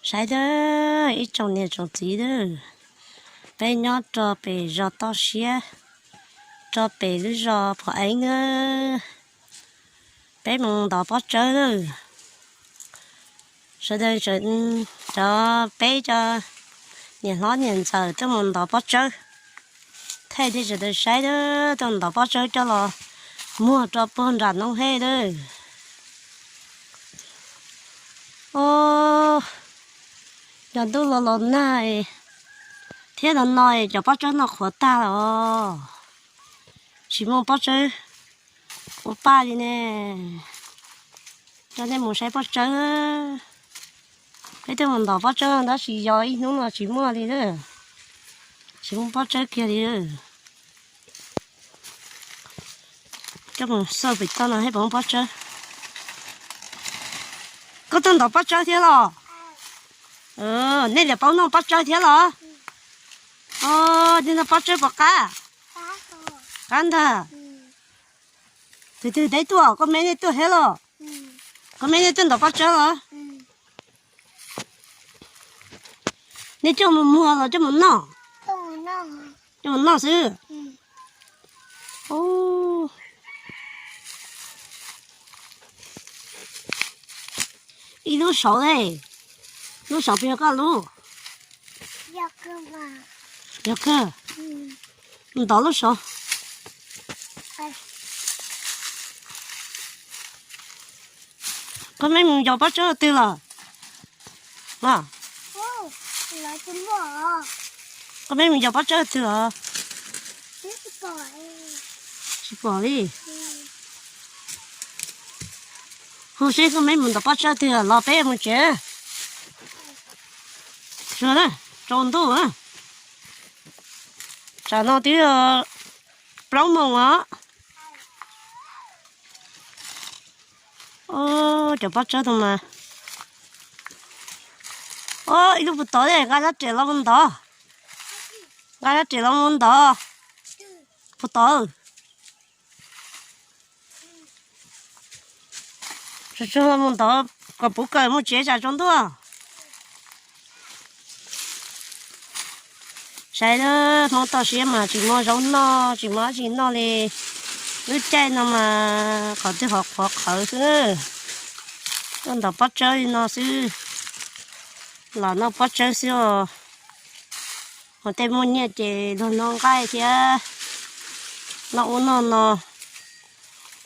Saib dab, ib tsoom niam tsoom txiv dab, peb nyob rau pem zos Toj Siab, rau pem lub zos Phuam Eeb na, peb mus ntov pob tsawb lawm. Sawv daws, cov peb cov niam hlob niam ntxawm tuaj mus ntov pob tsawb, thaij rau sawv daws saib dab, tuaj ntov pob tsawb coj los muag rau puag nram Noob Hej lawm. Os, cov ntuj los los nag thiab, no no cov pob tsawb no qhuav tag los tsis muaj pob tsawb ua paj li ne. Coj nej mus saib pob tsawb, peb tuaj mus ntov pob tsawb tab sis yog ib hnub no tsis muaj li lawm, tsis muaj pob tsawb kiag li. Coj mus xauj pem toj no thiab puas muaj pob tsawb. Koj tuaj ntov pob tsawb thiab los? Nej lam paub noj pob tsawb thiab los? Os, nej noj pob tsawb puas qab? Qab ntag. Tus twg teb tuaj, koj me nej tuaj thiab los? Koj me nej tuaj ntov pob tsawb los? Nej coj mus muag los coj mus noj? Coj mus noj xwb. Ib lub saud, lub saud puas yog koj lub? Yog kawg, ntov lub saud. Koj me mus yos pob tsawb twg los? Koj me mus yos pob tsawb twg los? Tsis pom li. Hu seb koj me mus ntov pob tsawb twg los peb mus tsev. Tsaus ntuj, tsam no twb plaub moos os. Cov pob tsawb no mas, ib lub puag tod, nqa rab riam los mus ntov, nqa rab riam los mus ntov puag tod. Tsuag tsuag los mus ntov kom puv kawm mus tsev tsam tsaus ntuj. Saib, Hmoob toj siab mas tsis muaj zaub noj tsis muaj dab tsi noj li. Lub caij no mas qhov twg qhuav qhuav qhawv xwb. Tuaj ntov pob tsawb li no xwb, los noj pob tsawb xwb os. Hos tej muaj nyiaj ces luag noj nqaij thiab noj ub noj no.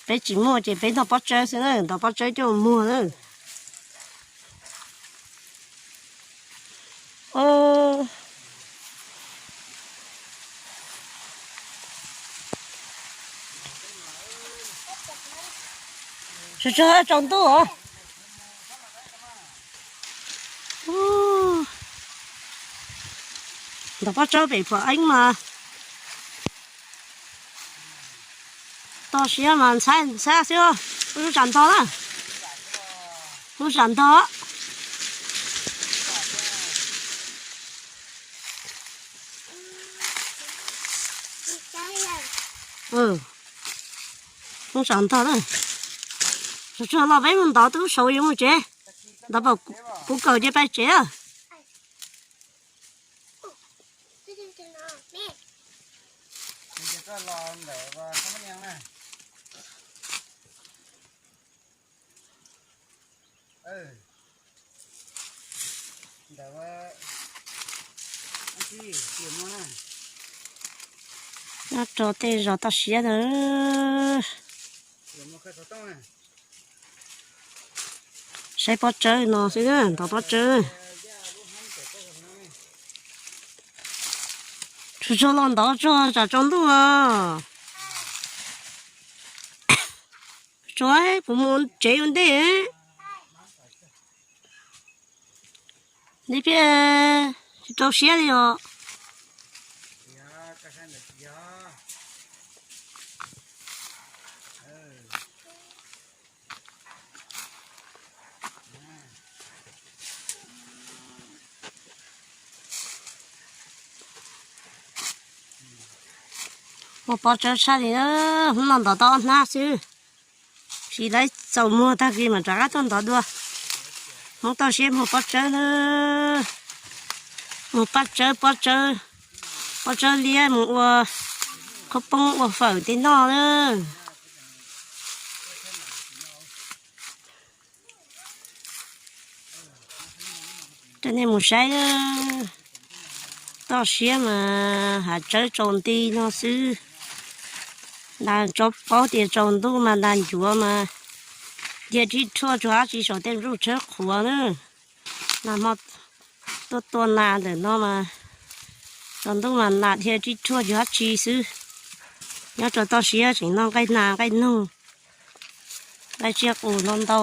Peb tsis muaj ces peb noj pob tsawb xwb na, ntov pob tsawb coj muag na. Tsuag tsuag tsaus ntuj os. Ntov pob tsawb pem Phuam Eeb mas toj siab mas ntxhab ntxhab xwb. Lub tsam ntog na, lub tsam ntog. Lub tsam ntog na. Tsuag tsuag los peb mus ntov twb saud yuav mus tsev. Ntov puv kawm ces pais tsev. Nyob rau tej zos toj siab na. Saib pob tsawb no xwb, ntov pob tsawb. Tsuag tsuag los ntov tsuag tsam tsaus ntuj os. Tsuag, kuv mus tsev ua ntej. Neb peb tsis rau siab li os. Muaj pob tsawb tshaj li, hnub no ntov tau ob hnab xwb, tsis laib txaus muag tag kis mam rov qab tuaj ntov dua. Hmoob toj siab mus pob tsawb na, mus pob tsawb, pob tsawb, pob tsawb liab mus ua khaub poob ua fawm tej noj na. Coj nej mus saib, toj siab mas hav tsawb tsaus nti no xwb. Ntas paub tias tsaus ntuj mas ntas ncuav mas dhia tsib rhuaj tsuas dab tsi saum tej ntsuj tsheb qhuav na. Nas hmo tuaj tua nas ntawm no mas tsaus ntuj mas nas dhia tsib rhuaj tsuas dab tsi xwb. Nyob rau toj siab tseem noj nqaij nas nqaij noog, nqaij tsiaj qus ntau ntau.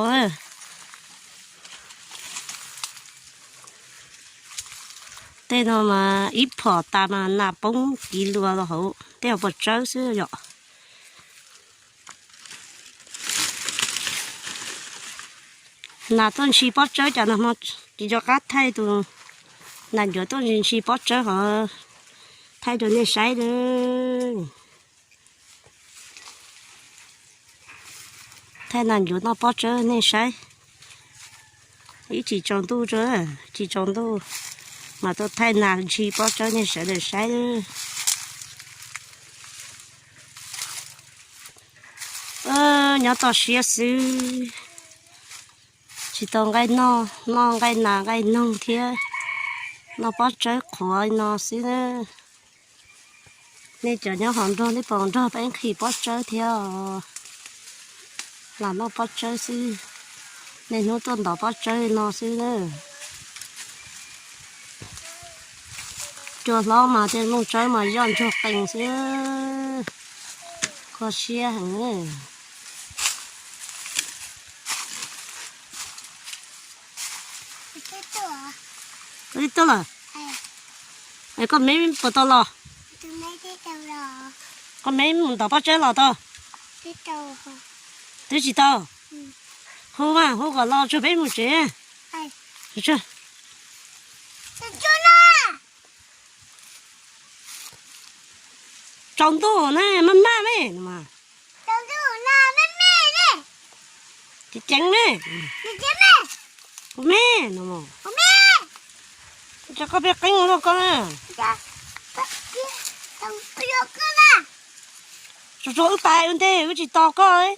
Tej no mas ib phom tas mas nas poob kiv luas los hauv tej hauv pob tsawb xwb yom. Nas tuaj ntshis pob tsawb cas no hmo tsis nco qab thaij tus nas ncuav tuaj ntshis pob tsawb hov thaij rau nej saib na. Thaij nas ncuav noj pob tsawb nej saib. Ib chim tsaus ntuj, tsis tsaus ntuj mas tuaj thaij nas ntshis pob tsawb nej sawv daws saib. Nyob toj siab xwb, tsis tau nqaij noj, noj nqaij nas nqaij noog thiab noj pob tsawb qhuav no xwb na. Nej cov nyob hauv nroog nej puas nrog peb nqhis pob tsawb thiab? Lam noj pob tsawb xwb, niaj hnub tuaj ntov pob tsawb no xwb na. Cua hlob mas tej ntsuj tsawb mas yoj ntsuag qees xwb, kho siab heev. Koj twb tuaj lawm? Es koj me puas tau los? Koj me mus ntov pob tsawb los tau? Twb tsis tau. Hu mas, hu kom los tsuag peb mus tsev. Tsaus ntuj na, maj maj me. Ceev ceev me. Kuv me no, tso koj peb qeeb ua luaj koj na. Tsuag tsuag wb pais ua ntej wb tsis tos koj.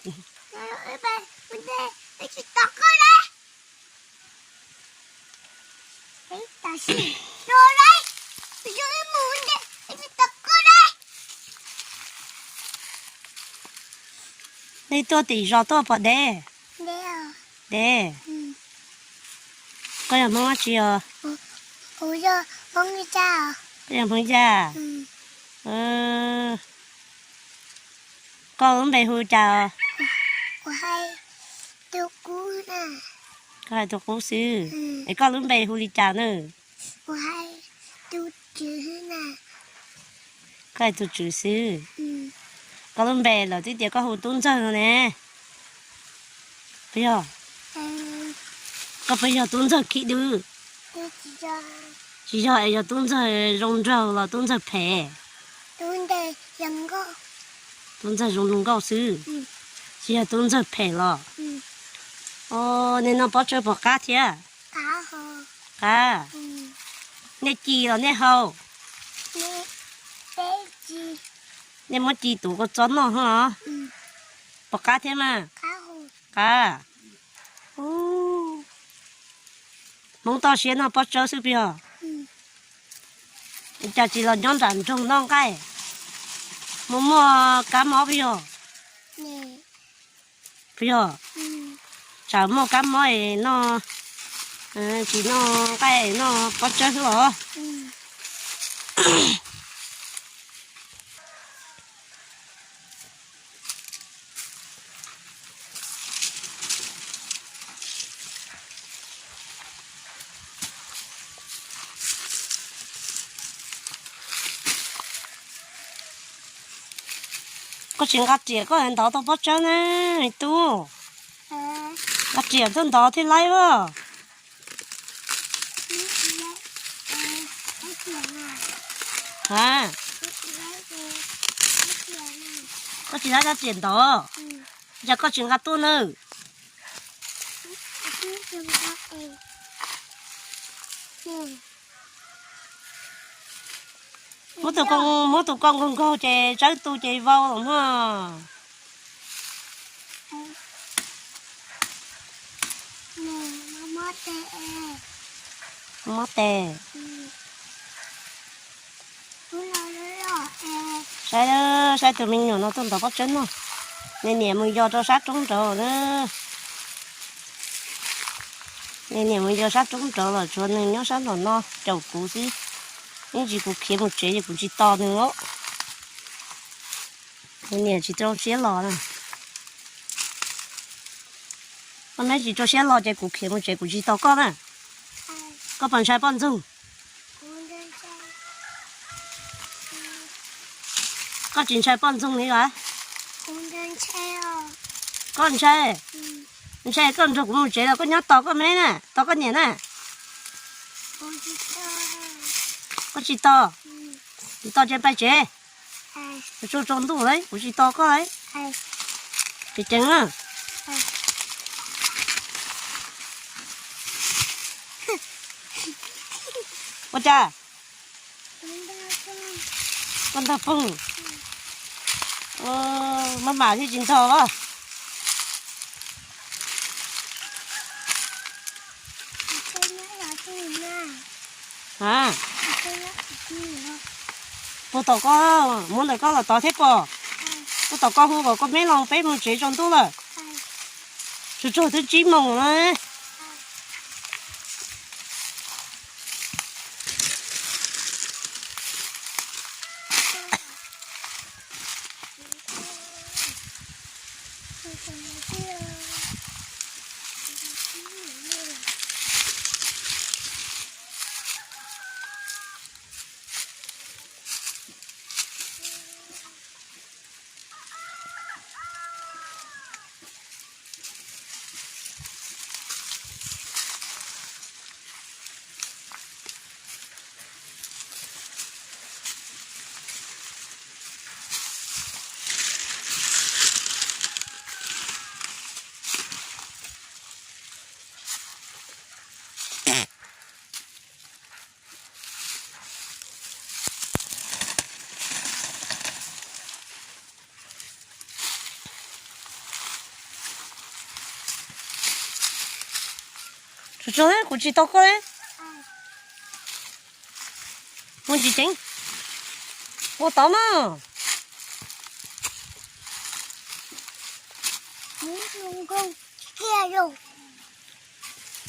Nej tuaj tim zos tuaj pom deb? Deb. Koj yog Hmoob dab tsi os? Koj yog Hmoob Yaj? Koj lub npe hu cas? Koj hais tus qub xwb. Es koj lub npe hu li cas na? Koj hais tus Tswv xwb. Koj lub npe lawv twb tias koj hu Tub Ntxawg no ne. Puas yog? Koj puas yog Tub Ntxawg Khib Dwb? Tsis yog, es yog Tub Ntxawg Zoo Nraug los Tub Ntxawg Phem? Tub Ntxawg Zoo Nkauj xwb, tsis yog Tub Ntxawg Phem los? Nej noj pob tsawb puas qab thiab? Qab. Nej ci los nej haus? Nej muab ci tuav kua txob noj hos. Puas qab thiab mas? Qab. Hmoob toj siab noj pob tsawb xwb puas yog? Cas tsis los nyob nram nroog noj nqaij, muaj muaj kab mob puas yog? Puas yog? Tsam muaj kab mob es noj, tsis noj nqaij noj pob tsawb xwb los? Koj tsis nqa riam koj ntov tau pob tsawb na tub? Nqa riam tuaj ntov thiaj laib as. Koj tsis nqa riam ntov, yog koj tsis nqa tuaj nawb. Muab tus ko, muab tus ko nkaug nkaug ces tsawb tu ces vau los mas. Mob tes. Saib, saib tus me nyuam no tuaj ntov pob tsawb no. Nws niam mus yos rau sab roob nraud na. Nws niam mus yos sab roob nraud los tshuav nws nyob sab nraum no caum kuv xwb. Ib ntsis kuv khiav mus tsev ces kuv tsis tos nws os. Nws niam tsis rau siab los na. Koj neb tsis rau siab los ces kuv khiav mus tsev kuv tsis tos koj na. Koj puas ntshai poj ntxoog? Koj tsis ntshai poj ntxoog li los? Koj ntshai? Ntshai koj nrog kuv mus tsev los koj nyob tos koj me na, tos koj niam na. Koj tsis tos? Tsis tos ces pais tsev. Tsaus tsaus ntuj lawm kuv tsis tos koj lawm. Ceev ceev na. Ua cas? Koj ntog phooj. Maj mam thiaj tsis ntog los. Puag tom koj, muab ntawm koj los tod thiab pom. Puag tom koj hu kom koj me los peb mus tsev tsaus ntuj lawm. Tsaus tsaus twb tsib moos na. Tsaug tsaug, kuv tsis tau koj li. Ua tsis ceev. Ua tau mas.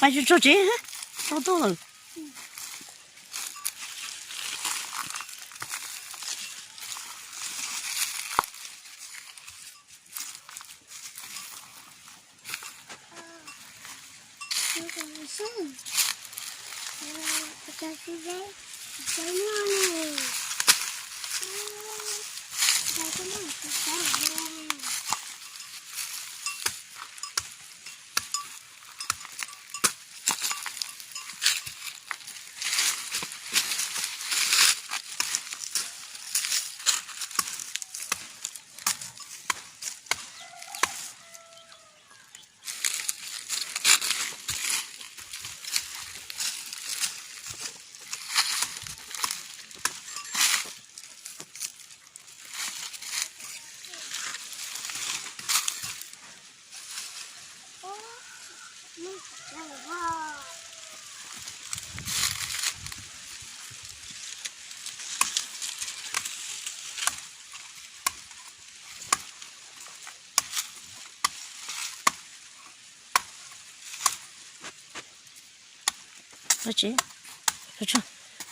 Pais tsuag tsuag tsev, tau tuaj lawm.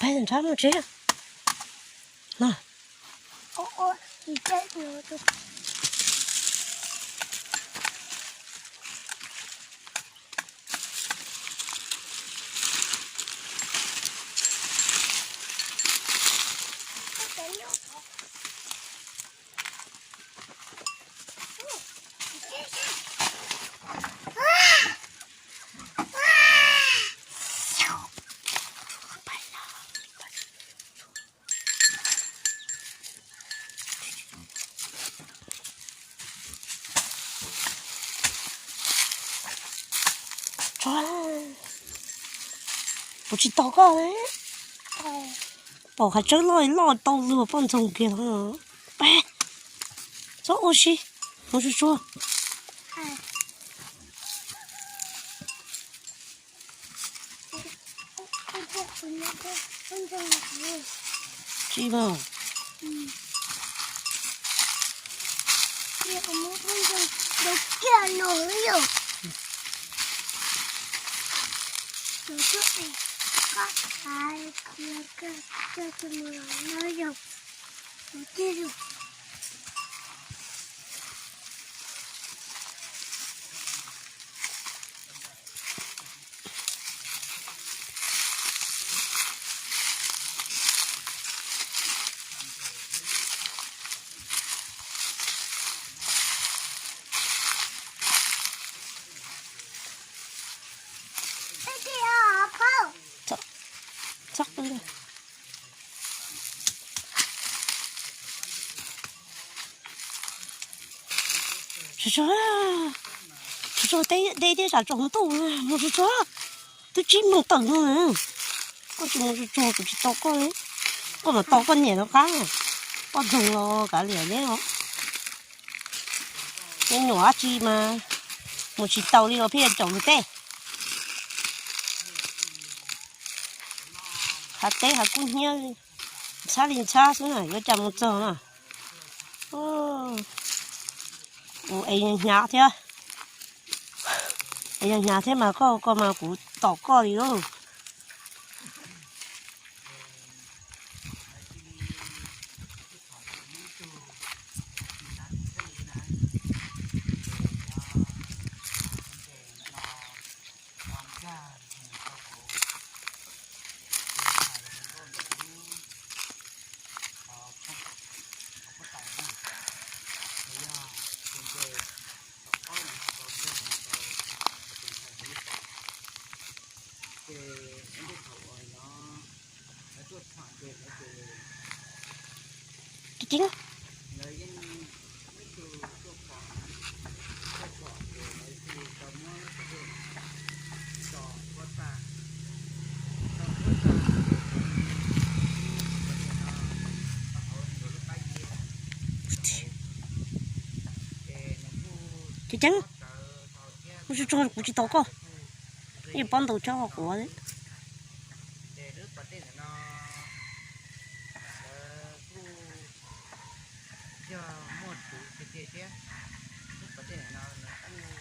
Pais nrad mus tsev no. Kuv tsis tos koj. Pom qhov tseeb loj loj tau luag poj ntxoog kiag los. Txhob ua si, mus tsuag tsuag. Tsis mas. Txhob, txhob, tsuag tsuag, deb deb tsam tsaus ntuj, mus tsuag tsuag, twb tsib moos tawm no. Koj tsis mus tsuag tsuag kuv tsis tau koj li. Koj mam tau koj niam lawv qab, poj ntxoog los kav liam neb os. Me nyuam dab tsi mas mus tsis tau li los pheej yuav caum luag tej. Hav teb hav kub hnyiab, ntxhab li ntxhab xwb na, yuav cas mus txog na. Ua es hnyav thiab, es yog hnyav thiab mas koj ko mas kuv tom koj li lauj. Tseeb. Tseeb tseeb, kuv tsis tau koj, yeej pob ntau tsob quav. Yog muaj tus tiag tiag thiab, lub pas dej no nws kuj